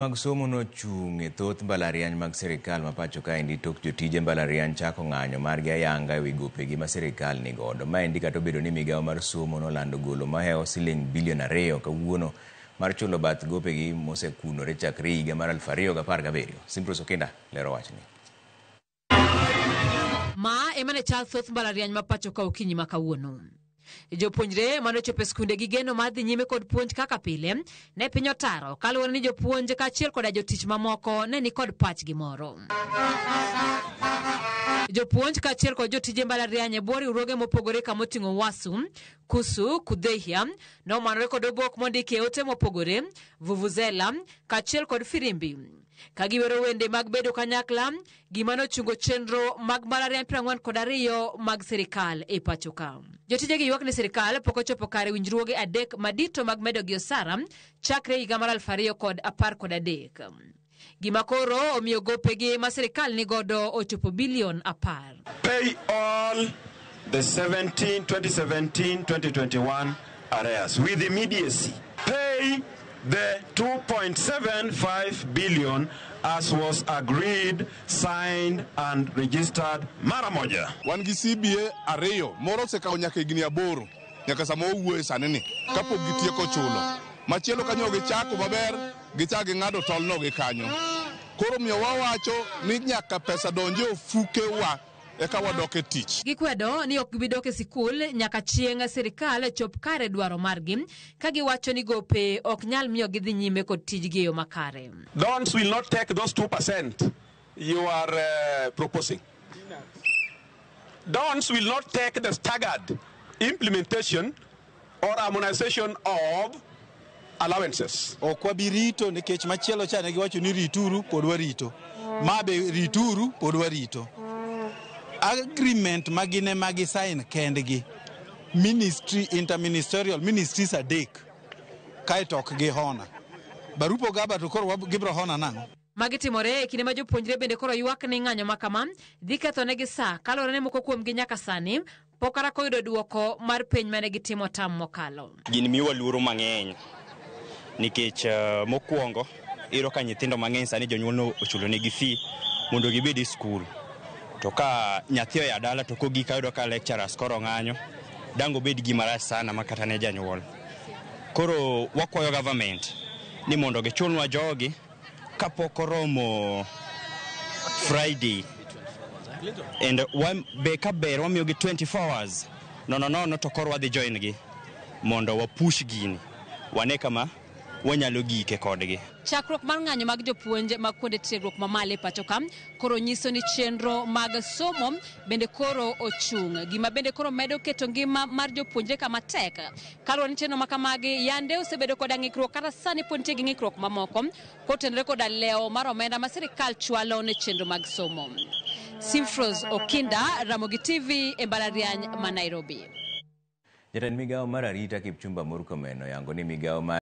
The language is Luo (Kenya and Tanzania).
Mag somo nochung' e thoth mbalariany mag sirikal ma pacho kaendi tok jotije mbalariany chako ng'anyo margi ayanga ewi gopegi ma sirikal nigodo. Maendi kata obedo ni migawo mar somo nolando golo mahewo siling bilion 2 kawuono mar chulo bath gopegi mosekunore chakre higa mar 2017. Simprose Okinda lero wachni. Ma ema ne chal thoth mbalariany ma pacho ka okinyi ma kawuono. Jopuonjre mane ochopo e skunde gi geno mar dhi nyime kod puonj kaka pile ne piny otaro kaluwore ni jopuonj kaachiel koda jotich mamoko ne ni kod pachgi moro. Jopuonj kaachiel kod jotije mbalariany e bwo riwruoge mopogore kamoting'o Wasu, Kusu, Kudhehia nomanore kod obok mondiki e ote mopogore, vuvuzela kaachiel kod firimbi. Ka giwero wende mag bedo kanyakla, gima nochungo chenro mag mbalariany 42 mag sirikal e pacho ka. Jotijegi ywak ni sirikal pok ochopo kare winjruoge 3 madito mag medo gi osara chakre higa mar 2013. Gima koro omiyo gopegi ma sirikal nigodo ochopo bilion 10. Pay all the 2017, 2021 arrears with immediacy. Pay the 2.75 billion as was agreed, signed and registered mara moja. Wan gi CBA 2, moro osekawo nyaka higni 8 nyaka sama wawuoye sani ni kapok gitieko chulo. Machielo kanyo gichako maber, gichako ging'ado tolno gi kanyo. Koro miyo wawacho ni nyaka pesa donje ofukewa eka wadok e tich. Gikwedo ni ok gibi dok e sikul nyaka chieng' sirikal chop kare dwaro margi, ka giwacho ni gope ok nyal miyo gidhi nyime kod tijgi e yo makare. Dons will not take those 2% you are proposing. Dons will not take the staggered implementation or harmonization of allowances. Ok wabi rito nikech machielo cha ne giwacho ni rituru pod warito. Ma be rituru pod warito. Agreement magine magi sign kendgi. Ministry, interministerial ministries 3 kaeto ok gihona. Barupo gaba to koro gibro hona nang'o? Magi timore e kinde ma jopuonjre bende koro ywak ni ng'anyo ma kama dhi kethonegi sa kaluwore ni moko kuomgi nyaka sani pok kata koyudo duoko mar penj mane gitimo tam mokalo. Gini miyowa luoro mang'eny nikech mokwongo iyudo ka nyithindo mang'eny sani jonyuol no ochulo negi fee mondo gibed e skul. To ka nyathi oya dala to kogik ayudo ka lecturers koro ng'anyo, dang' obed gima rach sana ma kata ne janyuol. Koro wakwayo government ni mondo gichulnwa jogi kapok oromo Friday. And be ka ber wamiyogi 24 hours. Nono nono to koro wadhi join gi mondo wapush gini. Wane kama wanyalo gike kodgi. Chakruok mar ng'anyo mag jopuonj mag kuonde tiegruok mamalo e pacho ka koro nyiso ni chenro mag somo bende koro ochung'. Gima bende koro medo keto ngima mar jopuonjre kama tek. Kaluwore ni chenro ma kamagi yande osebedo koda ng'ikruok kata sani pod nitie gi ng'ikruok mamoko kotenore koda lewo mar omenda ma sirikal chwalo ne chenro mag somo. Simfrose Okinda, Ramogi TV e mbalariany ma Nairobi. Jatend migawo mar arita Kipchumba Murkomen oyango ni migawo mar